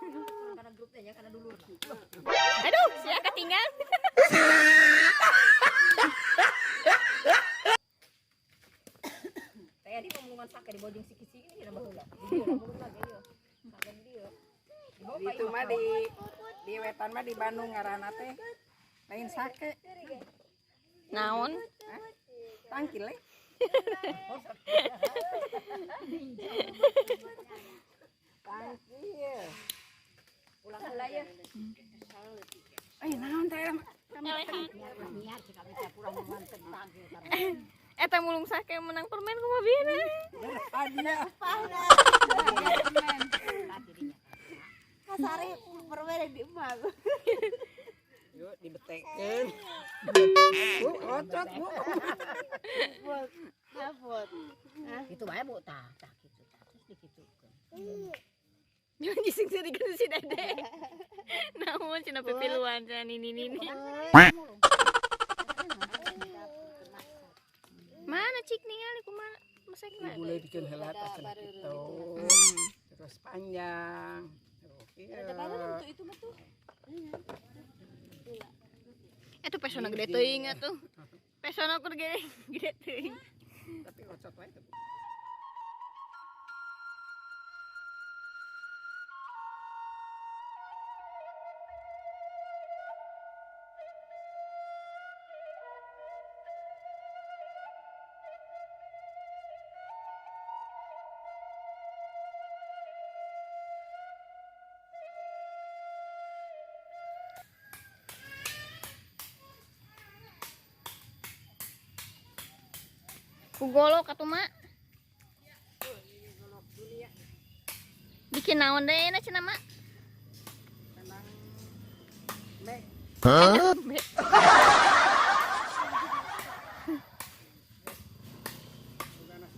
Karena grupnya ya, karena dulu. Aduh, sia ketinggal. Teh di mulungan sake di bojong siki-siki ini udah baheula. Di dieu mulung lagi ieu. Sake di dieu. Itu mah di wetan mah di Bandung ngaranna teh lain sake. Naon? Tangkil eh. Tangkil. Pulang heula ya. Eh, naon teh? Eta mulung sake menang permen kumaha bina. Hadiah. Kasari permen di emak. Yuk dibetekeun. Bu, ocot, Bu. Hafut. Itu bae Bu tah, tah kitu tah. Terus dikitukeun. Jangan dising-sirikeun si Dede. Naon cenah pipiluan cenah nini-nini. Mana cik ningali kumaha masekna? Mulai bikin heula tah cenah kitu. Terus panjang. Terus Itu mah tuh. Eta pesona gede teuing atuh. Pesona aku gede gede teuing. Tapi ocot wae teh. Ku golok atuh mak. Bikin naon deui na cenah mak? Kandang Be.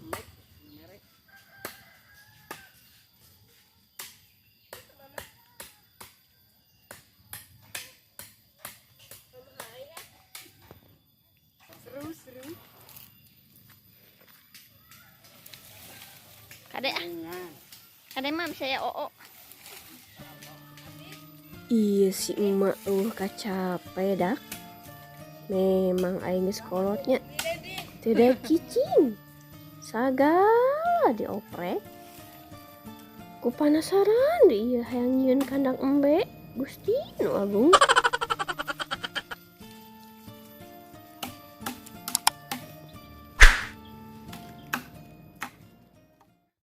mek, merek. Seru, seru. Kade ah. Kade mah bisa ya oo. Iya si emak kacape dak. Memang aing geus kolotnya. Tidak cicing. Sagala dioprek. Ku penasaran deh ieu hayang nyieun kandang embe. Gusti nu agung.